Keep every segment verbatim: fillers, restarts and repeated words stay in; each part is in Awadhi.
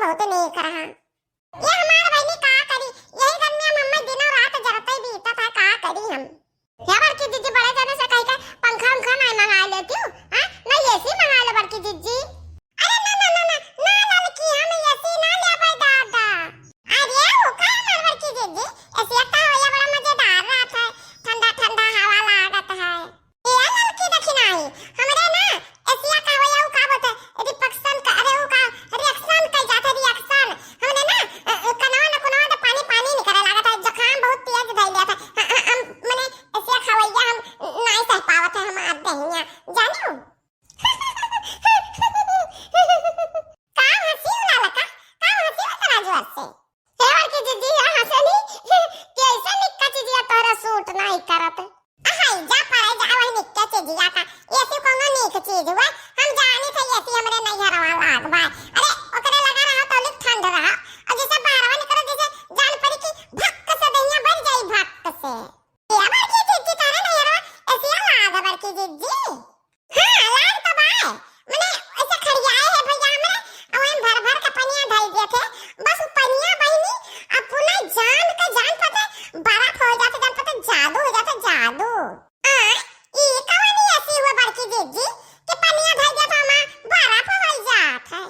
बहुते नीक रहा। ये हमार बहिनी का करी, यही गर्मिया में हमें दिनों रात जरते बीतत है, का करी हम। हे बड़की जिज्जी, बड़े जने से कहि के पंखा उंखा नाहीं मंगाइ लेतिउ, हाँ? ना AC मंगाइ लो बड़की जिज्जी। अरे ना, ना, ना, ना, ना ललकी, हम AC ना लेबै दादा। अरे वो का हमार बड़की जिज्जी, AC एक तो हवैया बड़ा मजेदार रहत है, ठंडा ठंडा हवा लागत है। ए ललकी देखी नाही, हमरे ना एसिया का होया, उ का बोलते, रिपक्शन का, अरे उ का, रिएक्शन कई जात है, रिएक्शन। हमरे ना, अ, अ, कनवा न कुनवा तो पानी पानी निकरे लागत है, जुकाम बहुत तेज धई लिया था। ह-, ह-, हम, मने एसिया खवैया हम नाई सह पावत है, हम आप दहिया, जानियो। का हंसी उड़ा लगा, का हंसी उड़ा जोर से। हे बड़की जिज्जी, या हंसे नी, कि ऐसे निक्का चीजिया तोहरा सूट नाई करत। अहै, जा परे जा, वही निक्का चीजिया का। AC कौनो नीक चीज हुआ? हम जानी थे AC हमरे नैहरवा लाग बा। अरे, ओकरे लगा रहा तो लिक ठंड रहा। और जैसे बाहरवा निकलो, जैसे जान पड़ी कि भक्क से दहिया भर जाई, भक्क से। ए बड़की जिज्जी, तोहरे नैहरवा AC लाग बड़की जिज्जी? हाँ, लाग तो बाय। मने ऐसे खड़ियाए है भैया हमरे, और हम भर भर के पनिया धई दिए थे। बस उ पनिया बहिनी अपना जान के जान पते बर्फ हो जाते, जान पते जादू हो जाते, जादू। आ, ई कवनी ऐसी हुआ बड़की जिज्जी कि पनिया धई दिए थे, हमार बर्फ हो जात है।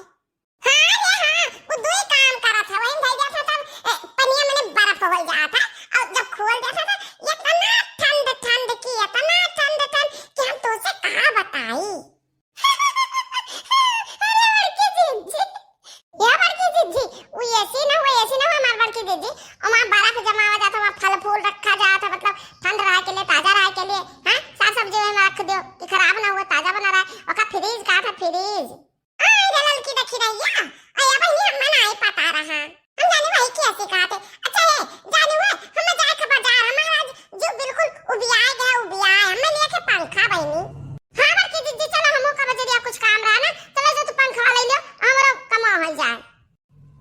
हाँ रे हाँ, उ दुई काम करत है, वही धई जात है तब, ए, पनिया मने बर्फ हो जात है, और जब खोल देत है तो इतना ठंड ठंड की, इतना ठंड ठंड कि हम तुझसे का बताई। अरे बड़की जिज्जी, या बड़की जिज्जी, उ AC ना हुआ, AC ना हुआ हमार बड़की जिज्जी, और वहाँ बर्फ जमा हो जात है, वहाँ फल फूल रखा जात है, मतलब ठंड रहे के लिए, ताजा रहे के लिए, हाँ, साग सब्जी में रख दियो कि खराब ना हुआ, ताजा बना रहे, ओका फ्रीज कहा था, फ्रीज। आई रे ललकी देखी रहिया, आई अब इन्हें हमें नाई पता रहा। हम जानी वही की ऐसी कहा थे। अच्छा है, जानी हुए, हमें जाए के बाजार, हमारा आज जो बिल्कुल उबियाए गए, उबियाए, हमें लिए के पंखा बहिनी। हाँ बड़की जिज्जी, चलो हमो का बजरिया कुछ काम रहा ना, चलो जो तू पंखा ले लो, हमरो कमा हो जाए।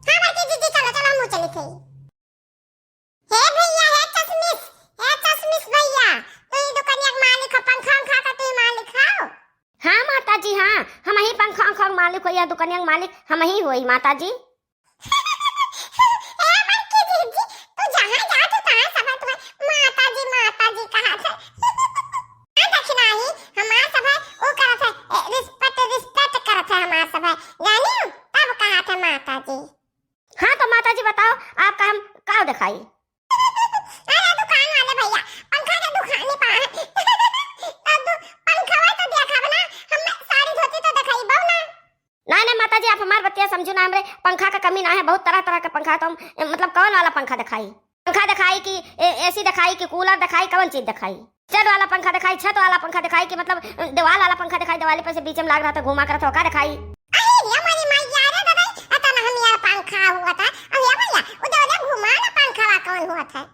हाँ बड़की जिज्जी, चलो, चलो हमो चली थे। हे भैया, हे चश्मिश, हे चश्मिश भैया, तू ही दुकनिया के मालिक हो, पंखा उंखा का तू ही मालिक हो? हाँ माता जी, हाँ, हमही पंखा उंखा के मालिक होई, या दुकनिया के मालिक हमही होई माता जी। ए बड़की जिज्जी, तू जहाँ जा तू तहाँ सब तुम्हें माता जी, माता जी कहा थे। हाँ, देखी नाही, हमार सब है, वो करत है, ए, respect, respect करत है हमार सब है, जानी? तब कहा थे माता जी। हाँ तो माता जी बताओ, आपका हम का दिखाई? अरे दुकान वाले भैया, पंखा के दुकान ही पा है। तो दु-, पंखवा तो देखाब ना, हमें साड़ी धोती तो दिखाइबो ना। नहीं नहीं माता जी, आप हमार बतिया समझू ना, हमरे पंखा का कमी ना है, बहुत तरह तरह के पंखा है, तो हम, ए, मतलब कौन वाला पंखा दिखाई? पंखा दिखाई कि ए-, AC दिखाई कि कूलर दिखाई, कौन चीज दिखाई? स्टैंड वाला पंखा दिखाई, छत वाला पंखा दिखाई कि मतलब, अ, दीवार वाला पंखा दिखाई, दीवाली पर से बीच में लाग रहा था, घुमा करत हो, का दिखाई? अरे रे मोरी माई, अरे दादा, अतना हम यार पंखा हुआ था। अरे भैया, वो दीवाले घुमा ना पंखा वा कौन हुआ था?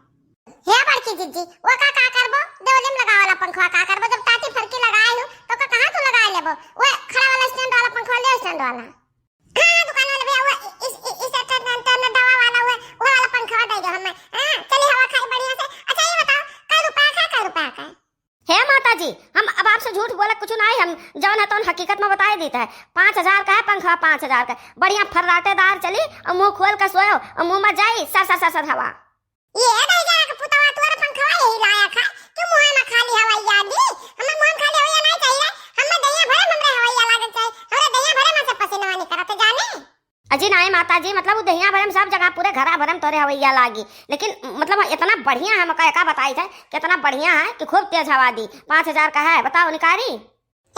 हे बड़की जिज्जी, वो का, का करबो? दीवाले में लगावे वाला पंखा का करबो? जब टाटी फरकी लगाए हो, तो का कहाँ तू लगाए लेबो? वो खड़ा वाला स्टैंड वाला पंखा ले स्टैंड वाला। हाँ, दुकान वाले भैया, वो इस, इस, इस, इस, इस, इस, इस दवा वाला, वो, वो वाला पंखा दे दो हमें। हाँ, चलिए हवा खाए बढ़िया से। अच्छा, ये बताओ, कै रुपया का, कै रुपया का? हे माता जी, हम अब आपसे झूठ बोले कुछ ना है, हम जौन है तौन हकीकत में बताए देता है। पाँच हजार का है पंखा, पाँच हजार का। बढ़िया फर्राटेदार चली और मुंह खोल के सोयो और मुंह में जाई सर, सर, सर, सर हवा। ये दहिजरा के पुतवा तोर पंखवा यही लायक है कि मुंह में खाली हवैया दी। हमें मुंह में खाली हवैया नहीं चाहिए, हमें दहिया भरे में हमरे हवैया लागल चाहिए, हमरे दहिया भरे में से पसीना निकलत जाने। अजी नाई माता जी, मतलब उ दहिया भरे में सब जगह पूरे घरा भरे में तोरे हवैया लागी, लेकिन मतलब इतना बढ़िया है, हमका एका बताई थे कि इतना बढ़िया है कि खूब तेज हवा दी। पाँच हजार का है, बताओ निकारी।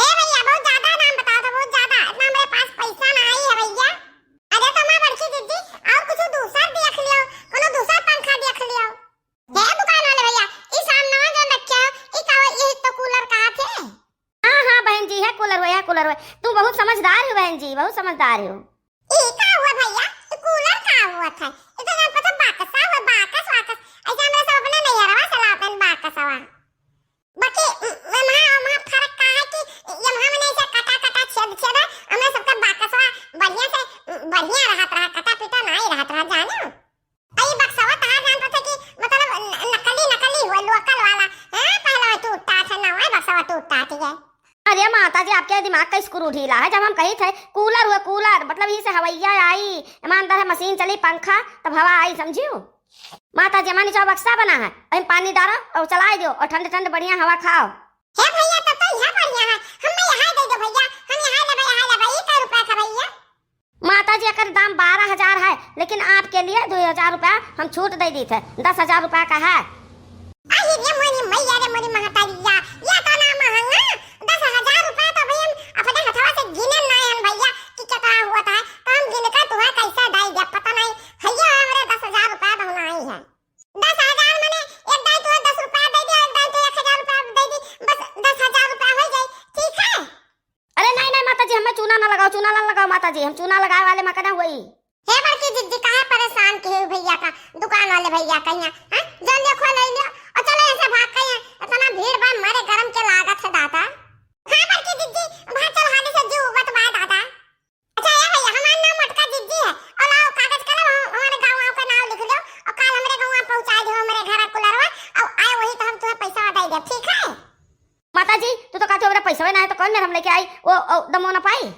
हे भैया, बहुत ज्यादा दाम बताओ तो, बहुत ज्यादा। इतना हमरे पास पैसा ना आई है भैया। अरे तो मैं बड़की दीदी, और कुछ दूसर देख लियो, कोनो दूसर पंखा देख लियो। हे दुकान वाले भैया, ई सामनवा जौन रखे हो, ई का, ई तो कूलर कहा थे? हाँ, हाँ बहन जी, है कूलर हुए, है कूलर हुए। तू बहुत समझदार हो बहन जी, बहुत समझदार हो। ई का हुआ भैया? ई कूलर का हुआ था? ई तो जान पता बाकसा हुआ, बाकस, वाकस। ऐसे हमरे सब अपने नैहरवा से लावतन बाकसवा। बाकी, उम, वहाँ, वहाँ फर्क का है कि यहाँ में नहीं से कटा, कटा, छेद, छेद है। हमरे सबका बाकसवा बढ़िया से, उम, बढ़िया रहत रहा, कटा पिटा नहीं रहत रहा, जाने? आ ई बक्सवा तहार जान पड़ता कि मतलब न-, नकली, नकली हुआ, लोकल वाला। हाँ, पहले टूटता था ना, वही बक्सवा टूटता थी है। अरे माता जी, आपके दिमाग का स्क्रू ढीला इलाहा जब हम कही थे कूलर हुए, कूलर, मतलब यही से हवैया आई, ईमानदार है, मशीन चली, पंखा, तब हवा आई, समझियो? माता जी, हमारे नीचे बक्सा बना है, वहीं पानी डालो और चलाई दो और ठंड ठंड बढ़िया हवा खाओ। हे भैया, तब तो यह बढ़िया है, हमें यहाँ दे दो भैया, हम यहाँ लेबे, यहाँ लेबे। ई कै रुपया का भैया? माता जी, एकर दाम बारह हजार है, लेकिन आपके लिए दो हजार रुपया हम छूट दे दी थे, दस हजार रुपया का है। अरे रे मोरी मैया रे मोरी महतारिया, ये तो ना महंगा, दस हजार रुपया तो भाई हम अपने हथवा से गिने ना हन भैया कि कितना हुआ था, तो हम गिन कर तुम्हें कैसे दे दिया, पता नहीं, भैया हमरे दस हजार रुपया तो नहीं है। दस हजार मने एक दाई तुम्हें दस रुपया दे दिया, एक दाई तुम्हें एक हजार रुपया दे दी, बस दस हजार रुपया हो जाए, ठीक है? अरे नहीं, नहीं माता जी, हमें चूना ना लगाओ, चूना ना लगाओ माता जी, हम चूना लगाए वाले मका ना हुई। हे बड़की जिज्जी, काहे परेशान किहे हो भैया का, दुकान वाले भैया का यहाँ, हैं? जो लियो खो ले लियो, और चलो यहाँ से भाग के, यहाँ इतना भीड़ बा, मरे गरम के लागत है दादा। हाँ बड़की जिज्जी, भाग चल हाली से, जीव उबत बा दादा। अच्छा ए भैया, हमार नाम मोटका जिज्जी है, और लाओ कागज कलम, हम, हमारे गाँव वाँव का नाम लिख लो, और काल हमरे गाँव पहुँचा दो, हमरे घर कुलरवा, और आए वही तो हम तुम्हें पैसा दे देब, ठीक है? माता जी, तू तो कहते हो मेरा पैसा ना है तो कौन मेरा हम लेके आई, वो, वो दमो ना पाई।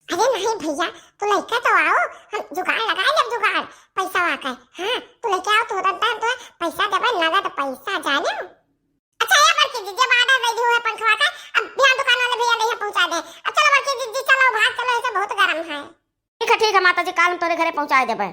अरे नहीं भैया, तू लइका तो आओ, हम जुगाड़ लगाए लेब जुगाड़, पैसा आके। हाँ, तू लइका आओ, तुरंत हम तुम्हें पैसा देबे, नगद पैसा, जाने। अच्छा ए बड़की जिज्जी, जब ऑर्डर दे दी हुए पंखवा का, अब बिहान दुकान वाले भैया नहीं पहुँचा दे। अब चलो बड़की जिज्जी, चलो भाग चलो, ऐसे बहुत गरम है। ठीक है, ठीक है माता जी, काल हम तोरे घरे पहुँचा देबे।